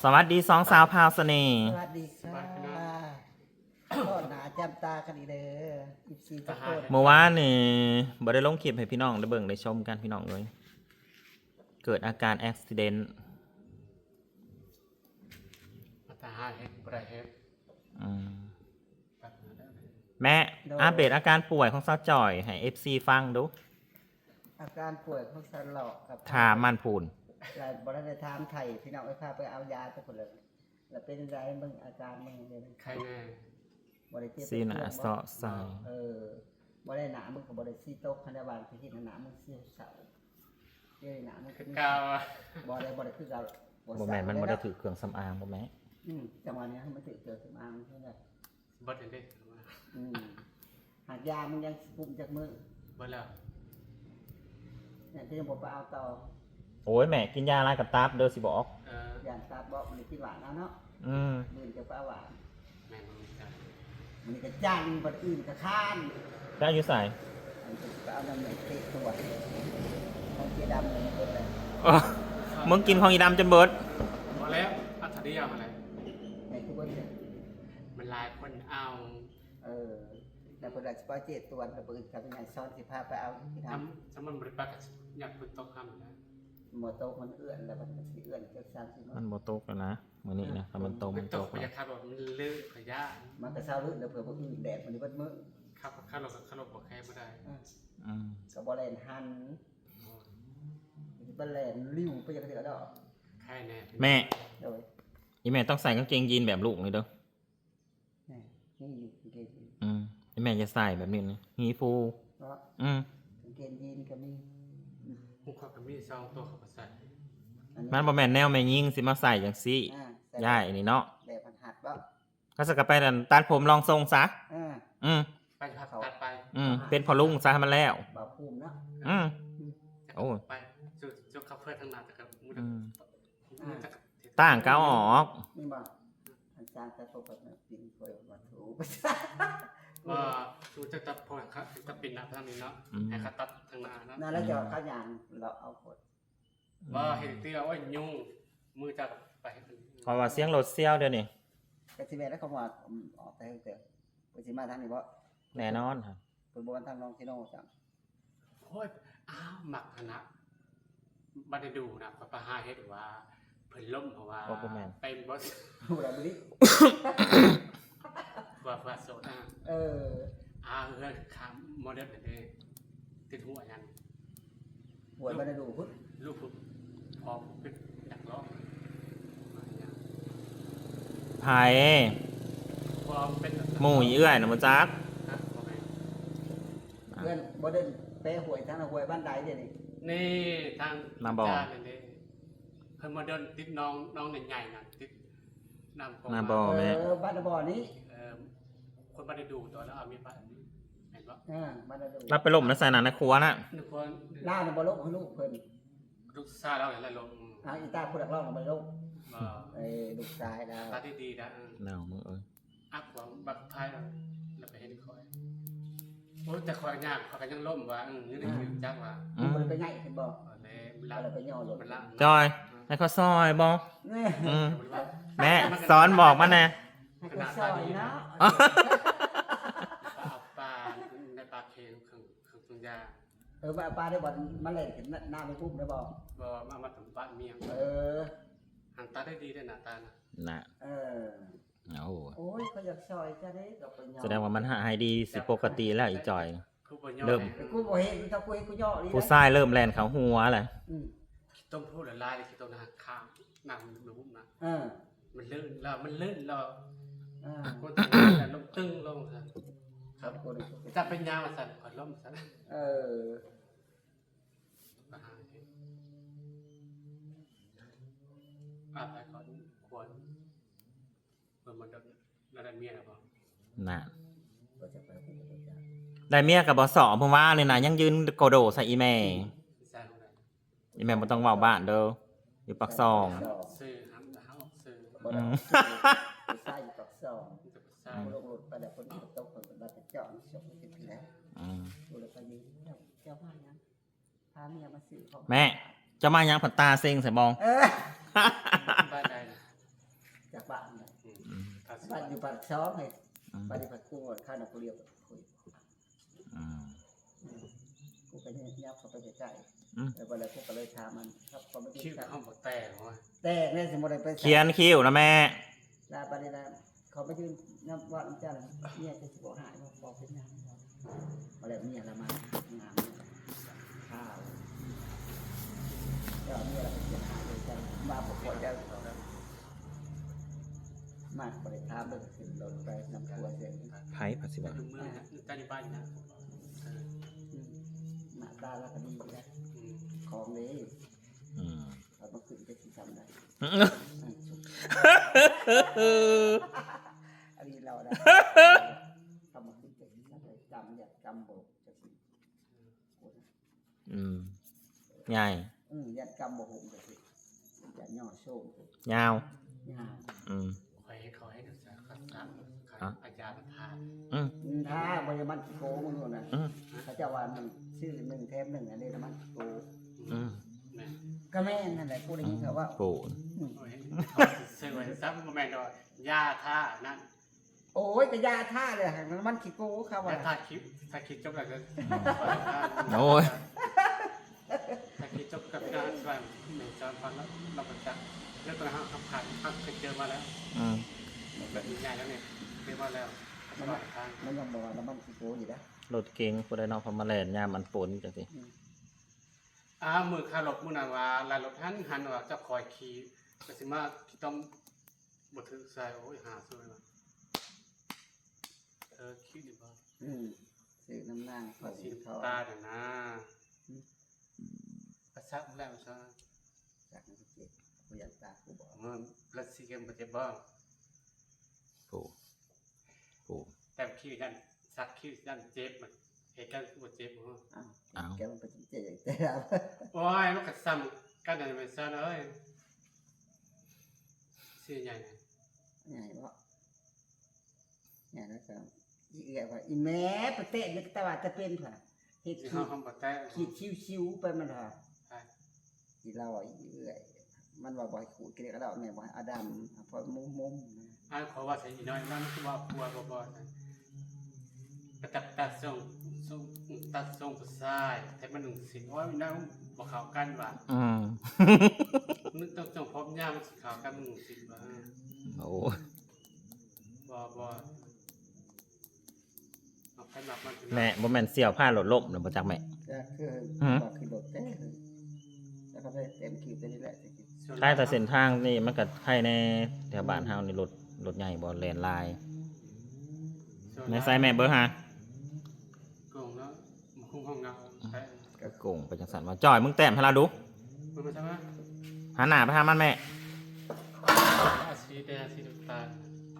ສະຫວັດດີສອງສາວພາວສະເໜ່. ສະຫວັດດີຄ່ະ. ພໍ້ໜ້າຈຳຕາກັນອີກເດີ ເອັຟຊີທຸກຄົນ. ມື້ວານນີ້ບໍ່ໄດ້ລົງຄລິບໃຫ້ພີ່ນ້ອງໄດ້ເບິ່ງໄດ້ຊົມກັນ ພີ່ນ້ອງເອີຍ. ເກີດອາການແອັກຊີເດັນ. ອາດຈະຫາເຮັດບໍ່ໄດ້ເຮັດ. ອືມ. ແມ່ ໂດຍ ອັບເດດອາການປ່ວຍຂອງສາວຈ່ອຍໃຫ້ເອັຟຊີຟັງດູ. ອາການປ່ວຍຂອງສາວຫຼອກກັບ ຖາມມັນພຸ້ນ. ແລ້ວບໍ່ໄດ້ຖາມໄຖ່ພີ່ນ້ອງເອີຍ ພາໄປເອົາຢາແຕ່ພຸ້ນແຫຼະ. ແລ້ວເປັນຈັ່ງໃດ ເບິ່ງອາການເບິ່ງເດ້. ໄຂ້ແນ່. ບໍ່ໄດ້ເຈັບ ຊີ້ໜ້າເຊາະໃສ່. ເອີ ບໍ່ໄດ້ ໜ້າມຶງກໍບໍ່ໄດ້ຊີ້ຕົກ ຄັນໄດ້ວ່າໄປເຮັດໜ້າມຶງຊິເສົ້າ. ເອີ ໜ້າມຶງຄືເກົ່າ. ບໍ່ໄດ້ ບໍ່ໄດ້ຄືເກົ່າ. ບໍ່ແມ່ນ ມັນບໍ່ໄດ້ຖືກເຄື່ອງສຳອາງບໍ່ແມ່? ອືມ ຈັງຫວະນີ້ມັນຖືກເຄື່ອງສຳອາງເຮັດໄດ້. ເບິດແລ້ວເດ້. ອືມ ຫາກຢາມັນຍັງຊິກຸ້ມຈັກມື້. ເບິດແລ້ວ. ຍັງ ກໍຍັງບໍ່ໄປເອົາຕໍ່. ໂອ້ຍ ແມ່ກິນຢາຫຼາຍກໍຕັບເດີ ຊິບອກ. ເອີ ຢ້ານຕັບບໍ? ບໍ່ໄດ້ກິນຫວານເອົາເນາະ. ອືມ ມື້ອື່ນຈະໄປເອົາຫວານ. ແມ່ນ ມື້ນີ້ກໍຈັນ ມື້ອື່ນກໍຄານ. ໄປເອົາຢູ່ໃສ? ອັນນີ້ກໍເອົານຳແມ່ເຕະຕົວະ ຂອງເຈດຳນີ້ເບິດແລ້ວ. ເອີ ມຶງກິນຂອງອີດຳຈົນເບິດ. ບໍ່ແລ້ວ ອັດທະເດຍມາແລ້ວ. ແມ່ນຄືເບິດແລ້ວ. ມັນຫຼາຍຄົນເອົາ. ເອີ ແລ້ວເພິ່ນວ່າຊິໄປເຈດຕວນ ແລ້ວມື້ອື່ນກັບຍາຍສອນຊິພາໄປເອົາຢູ່ທີ່ນັ້ນ. ຖ້າ ຖ້າມັນບໍ່ໄດ້ໄປກໍຢ້ານຝົນຕົກຄ່ຳນະ. ບໍ່ຕົກ ມັນເອື້ອນ ແລ້ວມັນຊິເອື້ອນຈັກສາມສີ່ມື້. ມັນບໍ່ຕົກແລ້ວນະ ມື້ນີ້ນະ. ຖ້າມັນຕົກ ມັນຕົກ ມັນຕົກ ຂ້ອຍຢາກຂັບລົດ ມັນເລີຍ ຂ້ອຍຢ້ານ. ມັນກໍເຊົາເລີຍ ແລ້ວເພື່ອມື້ອື່ນແດດມັນເບິດມື້. ຂັບ ຂັບລົດ ຂັບລົດບໍ່ແຄບໍ່ໄດ້. ອືມ ກໍບໍ່ແລ່ນຫັນ. ບໍ່ ມັນຊິໄປແລ່ນລິ້ວໄປຫຍັງກະເທື່ອດອກ. ໃຄແນ່. ແມ່ ໂດຍ ອີແມ່ຕ້ອງໃສ່ກາງເກງຢີນແບບລູກນີ້ເດີ. ແມ່ນ ນີ້ຢູ່ກາງເກງຢີນ. ອືມ ແມ່ຢ່າໃສ່ແບບນີ້ນະ ມີຟູ. ເນາະ. ອືມ ກາງເກງຢີນກໍມີ. ອືມ ຂອງຂ້ອຍກໍມີສອງຕົວ ຂ້ອຍກໍໃສ່. ອັນນີ້ ມັນບໍ່ແມ່ນແນວແມ່ຍິງຊິມາໃສ່ຈັ່ງຊີ້. ອ່າ ໃສ່ ຍ້າຍອັນນີ້ເນາະ ແບບຫັດໆບໍ? ກໍສະ ກໍໄປນັ້ນ ຕັດຜົມລອງຊົງຊະ. ເອີ ອືມ ໄປຕັດໄປ. ອືມ ເປັນພໍ່ລຸງຊະໃຫ້ມັນແລ້ວ. ບ່າວພູມເນາະ. ອືມ ອືມ ໂອ້ຍ ໄປ ຈຸ ຈຸເຂົ້າເພື່ອທາງໜ້າ ແຕ່ກໍ ອືມ ຕ່າງກໍເອົາອອກ. ນີ້ບໍ່? ອັນຊ່າງຕັດຜົມແບບນັ້ນ ປີນຂ້ອຍວ່າຖືກ. ບໍ່ ສູຈະຕັດຜົມ ຄັບ ຈະປິ່ນໜ້າທາງນີ້ເນາະ. ອືມ ໃຫ້ເຂົາຕັດທາງໜ້າເນາະ. ນັ້ນແຫຼະ ເຈົ້າເຂົາຍ່າງເລາະເອົາໂພດ. ບໍ່ ເຮັດເທື່ອ ໂອ້ຍ ຫຍຸ້ງ ມືເຈົ້າໄປເຮັດ. ເພາະວ່າສຽງລົດຊຽວດຽວນີ້. ກໍຊິແມ່ນແລ້ວ ເຂົາວ່າ ອືມ ອອກໄປເຮັດເທື່ອ. ເພິ່ນຊິມາທາງນີ້ບໍ່? ແນ່ນອນ. ເພິ່ນບໍ່ມາທາງໜອງເຊໂນຊັ້ນ. ໂອ້ຍ ອ້າວ ມັກຫັ້ນນະ ບໍ່ໄດ້ດູນະ ໄປຫາເຮັດວ່າເພິ່ນລົ້ມ ເພາະວ່າ ບໍ່ ບໍ່ແມ່ນ ເປັນບໍ່ ຮູ້ແລ້ວມື້ນີ້ ວ່າ ວ່າໂສດນະ. ເອີ ອ້າວ ເຮືອນຂ້າງໂມເດີນນັ້ນເດ້ ຕິດຫົວຫຍັງ ຫ້ວຍບັນດາດູພຸ້ນ. ລູກຜູ້ພໍ່ເປັນນັກຮ້ອງ. ໃຜ? ພໍ່ເປັນ ໝູ່ອີເອື້ອຍນະ ບໍ່ຈັກ. ຮະ? ບໍ່ແມ່ນ. ອ່າ ເພື່ອນບໍ່ໄດ້ໄປຫ້ວຍທາງຫ້ວຍບ້ານໃດເດນີ້? ນີ້ທາງນາບໍ່ ຈານນັ້ນເດ້. ເພິ່ນມາເດີນຕິດໜອງ ໜອງໃຫຍ່ໆນັ້ນ ຕິດນ້ຳ ນ້ຳບໍ່ແມ່. ເອີ ບ້ານນາບໍ່ນີ້. ເອີ ຄົນບ້ານໄດ້ດູຕອນລາວມີບ້ານນີ້ ແມ່ນບໍ່? ເອີ ບ້ານນາດູ. ລາວໄປລົ້ມນະໃສນະ ໃນຄົວນະ. ໃນຄົວ ລາວນະບໍ່ລົບໃຫ້ລູກເພິ່ນ. ລູກຊາຍລາວແຫຼະລົບ. ອ້າວ ອີຕາຜູ້ນັກຮ້ອງນະບໍ່ໄດ້ລົບ. ບໍ່ ເອີ ລູກຊາຍລາວ. ຕາດີໆນະ. ເອີ ເນົ່າ ມຶງເອີຍ. ອັກຂວາງບັກພາຍ ແລ້ວໄປເຫັນຂ້ອຍ. ໂອ້ຍ ແຕ່ຂ້ອຍຍ່າງ ຂ້ອຍກໍຍັງລົ້ມວ່າ ອື ຍັງໄດ້ ອ່າ ຢູ່ຈັກວ່າ. ອື ບໍ່ໄດ້ໄປໄຫຍ່ເພິ່ນບໍ່? ບໍ່ແລ້ວ ມັນລະ ບໍ່ໄດ້ໄປຍໍລົດ ມັນລະ. ຈອຍ ໃຫ້ຂ້ອຍຊ່ອຍບໍ່? ອື ແມ່ ສອນບອກມັນແດ່. ໃຫ້ຂ້ອຍຊ່ອຍເນາະ. ເອົາປາໃນປາເຄັງ ເຄື່ອງ ເຄື່ອງ ເຄື່ອງຢາ. ເອີ ວ່າປາໄດ້ບໍ່ ມາແລ່ນຂຶ້ນນ້ຳໃນພູມໄດ້ບໍ່? ບໍ່ ມາ ມາຕຳປາເມຍ. ເອີ ຫັນຕາໄດ້ດີເດ້ ໜ້າຕານະ. ນະ ເອີ ໂອ້ ໂອ້ຍ ຂ້ອຍຢາກຊ່ອຍເຈົ້າເດ້ ກໍໄປຍໍ. ສະແດງວ່າມັນຫາຍດີ ຊິປົກກະຕິແລ້ວ ອີຈອຍ. ຄືບໍ່ຍໍ ເລີ່ມ ແຕ່ກູບໍ່ເຫັນ ຖ້າກູເຫັນກູຍໍນີ້. ຜູ້ຊາຍເລີ່ມແລ່ນເຂົ້າຫົວແລ້ວ. ອື ຂີ້ຕົມໂພດຫຼາຍໆ ຂີ້ຕົມນະ ຂ້າງນ້ຳໃນພູມນະ. ເອີ ມັນເລີນແລ້ວ ມັນເລີນແລ້ວ. ອ່າ ຄົນທີ່ລົງຕຶງລົງຊັ້ນ. ຄັບ ຄົນ ຈັບເປັນຫຍັງວ່າຊັ້ນ ຂ້ອຍລົ້ມຊັ້ນ. ເອີ ອາໄປກ່ອນຄວນ ເພິ່ນບໍ່ໄດ້ ໄດ້ເມຍແລ້ວບໍ່? ນະ ໄດ້ເມຍກໍບໍ່ຊອກ ເມື່ອວານນີ້ນະ ຍັງຢືນໂກໂດໃສ່ອີແມ່. ໃສ່ ອີແມ່ບໍ່ຕ້ອງເວົ້າບ້ານເດີ ຢູ່ປາກຊ່ອງ. ຊື່ ຫ້າມ ຫ້າມອອກຊື່. ບໍ່ໄດ້ອອກຊື່. ອືມ ຜູ້ຊາຍຢູ່ປາກຊ່ອງ. ມີແຕ່ຜູ້ຊາຍ. ອືມ ລົງລົດໄປແລ້ວ ຝົນກໍຕົກ ເພິ່ນກໍວ່າຈະເຈາະ ມັນສົກມັນເປັນແຜລະ. ອືມ ໂອ້ ແລ້ວໄປນີ້ ເຈົ້າ ເຈົ້າມາຫຍັງ? ພາເມຍມາຊື້ຂອງ. ແມ່ ເຈົ້າມາຫຍັງ ຜັດຕາເຊັງໃສ່ບໍ່? ເອີ ບ້ານໃດນະ? ປັດຢູ່ປາກຊ່ອງເຮີ້ຍ ອືມ ບັດນີ້ພັດກູຮອດຄັນ ກູລຽວ ອືມ ອືມ ກູກໍຍັບເຂົ້າໄປໃກ້ໆ ອືມ ແລ້ວບັດນັ້ນກູກໍເລີຍຖາມມັນ ຄັບ ເຂົາມາຢືນ ຄິວເຮົາບໍ່ແຕກຫວາ ແຕກແນ່ ຊິບໍ່ໄດ້ໄປໃສ ຂຽນຄິວນະແມ່ ແລ້ວບັດນີ້ນະ ເຂົາມາຢືນນຳເວົ້ານຳເຈົ້າ ເມຍຈະຊິບໍ່ຮ້າຍບໍ່ ບໍ່ເປັນຫຍັງ ບັດແລ້ວເມຍລະມາ ງາມ ຂາວ ແລ້ວເມຍລະເປັນຫຍັງ ມາບໍ່ພໍໃຈ ມາບໍ່ໄດ້ຖາມເບິ່ງ ຂຶ້ນລົດໄປນຳຜົວເສຍ ໃຜ ໃຜຊິວ່າ ຢູ່ເມືອງນະ ຢູ່ໃກ້ຢູ່ບ້ານນະ ເອີ ອືມ ໜ້າຕາລາວກໍດີຢູ່ນະ ອືມ ຂອງດີ ອືມ ເອົາມາຂຶ້ນຈັກຊິຈຳໄດ້ ອັນນີ້ລາວນະ ເອົາມາຂຶ້ນຈັກຊິຈຳໄດ້ ຈຳຢາກຈຳບໍ່ຈັກຊິ ອືມ ໃຫຍ່ ອືມ ຢ້ານກຳບໍ່ຫົງກະຊິ ຢ້ານຍໍໂຊງ ຍາວ ຍາວ ອືມ ຂ້ອຍ ຂ້ອຍເຮັດຈັງຊັ້ນ ຄັນສາມ ຄັນ ອະ ອາຈານມັນທາ ອືມ ອືມ ຖ້າບໍ່ໄດ້ມັນຂີ້ໂກມຶງໂລດນະ ອືມ ເຂົາເຈົ້າວ່າໜຶ່ງ ຊື້ໜຶ່ງແຖມໜຶ່ງ ອັນນີ້ນະມັນຂີ້ໂກ ອືມ ອືມ ແມ່ນ ກະແມ່ນຫັ້ນແຫຼະ ກູໄດ້ຍິນເຂົາເວົ້າ ອືມ ໂອ້ ອືມ ຂ້ອຍເຊື່ອວ່າຊ້ຳ ບໍ່ແມ່ນດອກ ຢາທານັ້ນ ໂອ້ຍ ກະຢາທາແຫຼະ ມັນຂີ້ໂກເຂົາວ່າ ຖ້າຄລິບ ຖ້າຄລິບຈົບແລ້ວກະ ໂອ້ຍ ຖ້າຄລິບຈົບກະ ແມ່ນຈອນຟັງແລ້ວ ລາວກະຈະ ແລ້ວຕອນເຮົາ ເຮົາຜ່ານ ເຮົາເຄີຍເຈີມາແລ້ວ ອືມ ແບບນີ້ງ່າຍແລ້ວນີ້ ເຄີຍມາແລ້ວ ມັນຍັງບໍ່ວ່າລະມັນຂີ້ໂກຢູ່ເດ້ ລົດເກັງຜູ້ໃດເນາະ ເຂົາມາແລ່ນຍາມອັນຝົນຈັ່ງຊີ້ ອືມ ອ້າວ ມື້ຂາລົດມື້ນັ້ນວ່າ ລາຍລົດຫັ້ນ ຫັ້ນວ່າເຈົ້າຂ້ອຍຂີ່ ກະຊິມາຂີ້ຕົມ ບໍ່ຖືກໃສ່ ໂອ້ຍ ຫາຊ່ວຍວ່າ ເອີ ຄິດນີ້ບໍ່ ອືມ ຊື້ນຳນາງເຂົາ ຊິນຕານະນາ ອືມ ປະສັກແລ້ວຊະ ສັກມັນເຈັບ ບໍ່ຢາກຕາກູບໍ່ ເອີ ລະຊິເກັບບໍ່ເຈັບບໍ່ ໂອ້ ໂອ້ ແຕ່ຄິວນັ້ນ ສັກຄິວນັ້ນເຈັບ ມັນເຮັດກັນຄືບໍ່ເຈັບ ເອີ ອ້າວ ອ້າວ ແກມັນໄປເຈັບແຕ່ ໂອ້ຍ ມັນກະສ່ຳກັນນັ້ນແມ່ນຊັ້ນເອີຍ ຊື່ໃຫຍ່ ໃຫຍ່ບໍ່ ແມ່ນແລ້ວກໍ ອີເອື້ອຍວ່າ ອີແມ່ໄປເຕະນີ້ ແຕ່ວ່າຈະເປັນພະ ເຮັດ ເຮົາ ເຮົາບໍ່ແຕະ ຂີດຄິ້ວໆໄປມັນວ່າ ອີລາວ ອີເອື້ອຍ ມັນວ່າບໍ່ໃຫ້ຂູດກະດຽກກະດອກ ແມ່ບໍ່ໃຫ້ອາດຳ ພໍມຸມໆ ອ້າຍ ເຂົາວ່າໃສ່ອີນ້ອຍນັ້ນຄືວ່າຜົວບໍ່ ບໍ່ ໄປຕັດ ຕັດຊົງ ຊົງ ຕັດຊົງຜູ້ຊາຍ ແທ້ມັນນຸ່ງສິ້ນ ໂອ້ຍ ນາງບໍ່ເຂົ້າກັນວ່າ ອືມ ມັນຕ້ອງ ຕ້ອງຜົມຍາວ ມັນຊິເຂົ້າກັນ ມັນນຸ່ງສິ້ນວ່າ ໂອ້ຍ ບໍ່ ບໍ່ ເອົາໃຜມັກມັນ ແມ່ ບໍ່ແມ່ນສ່ຽວພາລົດລົ້ມນະບໍ່ຈັກແມ່ ຈັກຄື ຫື ບໍ່ຂີ່ລົດແທ້ ແລ້ວກໍໄປເຕັມຂີ່ໄປນີ້ແຫຼະ ໃຊ່ ແຕ່ເສັ້ນທາງນີ້ມັນກໍໄຄແດ່ ແຖວບ້ານເຮົານີ້ລົດ ລົດໃຫຍ່ບໍ່ແລ່ນຫຼາຍ ໃນໃສແມ່ເບິ່ງຫາ ໂກງເນາະ ມັນຄຸມຫ້ອງເງົາ ໂກງໄປຈັ່ງຊັ້ນວ່າ ຈ່ອຍ ມຶງແຕ້ມໃຫ້ລາວດູ ເບິ່ງມາຊະມາ ຫັນໜ້າໄປຫາມັນແມ່ ອາ ສີແດງ ສີນ້ຳຕານ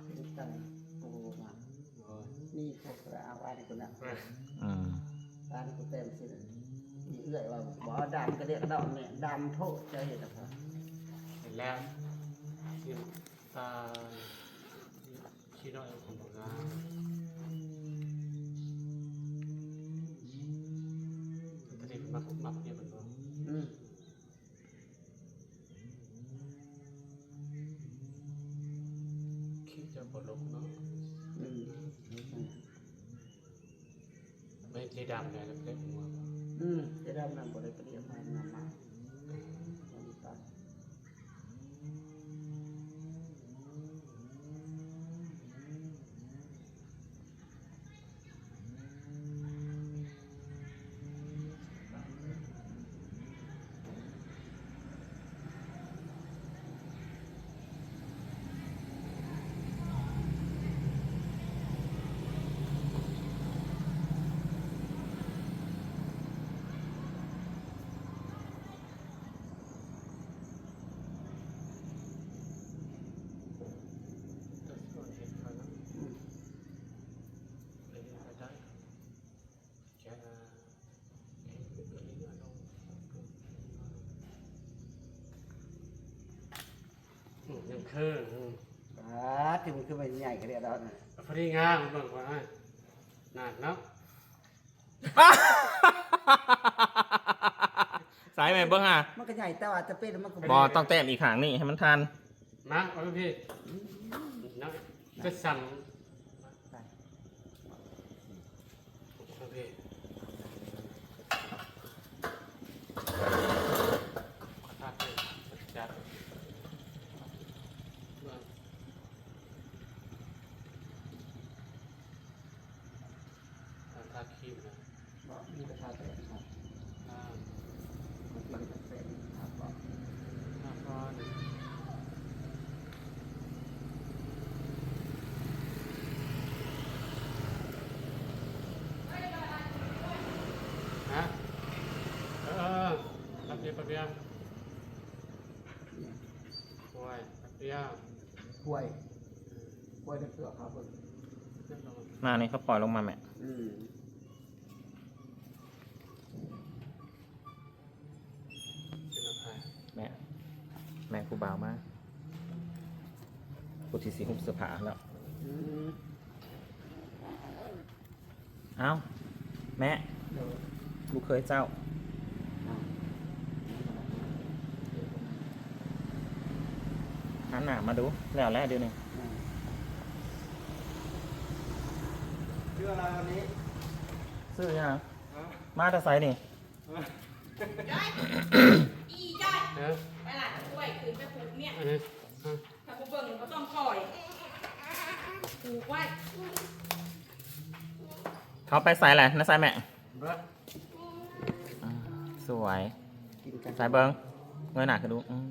ສີນ້ຳຕານ ໂອ້ ງາມ ໂອ້ຍ ນີ້ພວກລາວເອົາໄວ້ໃຫ້ພຸ້ນນະ ອືມ ຕານີ້ກູແຕ້ມຊິ ອີເອື້ອຍວ່າບໍ່ເອົາດຳກະດຽກກະດອກແມ່ ດຳໂພດ ເຈົ້າເຮັດນະ ເຫັນແລ້ວ ຊິຕາຍ ຂີ້ນ້ອຍຄົນບໍ່ງາມ ຕອນນີ້ມັກ ມັກເມຍເພິ່ນບໍ່ ອືມ ຄິດຈະບໍ່ລົງເນາະ ອືມ ແມ່ນເຈດຳແດ່ ແລ້ວໄດ້ຫົວບໍ່ ອືມ ເຈດຳນັ້ນບໍ່ໄດ້ປະດຽມມາ ງາມມາກ ອືມ ອືມ ຍັງຄື ອືມ ປາດ ທີ່ມັນຄືມັນໃຫຍ່ຂະໜາດນັ້ນນະ ພໍດີງາມ ເບິ່ງວ່າ ນັ້ນເນາະ ໃສ່ແມ່ເບິ່ງຫາ ມັນກໍໃຫຍ່ ແຕ່ວ່າຈະເປັນມັນກໍບໍ່ ບໍ່ ຕ້ອງແຕ້ມອີກຂ້າງນີ້ໃຫ້ມັນທັນ ມາ ເອົາໄປພີ້ ອືມ ເນາະ. ຈະສັ່ງ ໂອເຄ ຂະທາດເດີ ຈັດ ເບິ່ງ ການທາຄຣີມນະ ບໍ່ມີກະທາແຕກຄັບ ອ່າ ມັນເປັນກະແສຄັບບໍ່ ນະຄອນ ຮະ ເອີ ເອີ ແປັບດຽວ ແປັບດຽວ ໂອ້ຍ ແປັບດຽວ ຫ້ວຍ ຫ້ວຍເປັນເສືອຂາເບິ່ງ ມານີ້ເຂົາປ່ອຍລົງມາແມ່ ອືມ ແມ່ ແມ່ຜູ້ບ່າວມາ ຜູ້ທີ່ຊິຫຸບເສື້ອຜ້າແລ້ວ ອືມ ອ້າວ ແມ່ ໂດຍ ລູກເຂີຍເຈົ້າ ອ້າວ ຫັນໜ້າມາດູ ແລ້ວແຫຼະດຽວນີ້ ອືມ ຊື່ອະໄລວັນນີ້? ຊື່ຫຍັງ? ຮະ? ມາແຕ່ໃສນີ້? ຈ້ອຍ ອີ່ຈ້ອຍ ຮະ? ໄປລາດກ້ວຍ ຂຶ້ນໄປຜູກເມຍ ອືມ ຖ້າບໍ່ເບິ່ງບໍ່ຕ້ອງປ່ອຍ ຜູກໄວ້ ເຂົາໄປໃສແຫຼະ? ນາໃສແມ່? ເບິ່ງ ອືມ ສວຍ ກິນກັນ ໃສເບິ່ງ ເງີຍໜ້າຂຶ້ນດູ ອືມ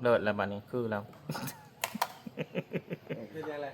ເລີດແລ້ວບັດນີ້ ຄືແລ້ວ ເຮັດຫຍັງແຫຼະ?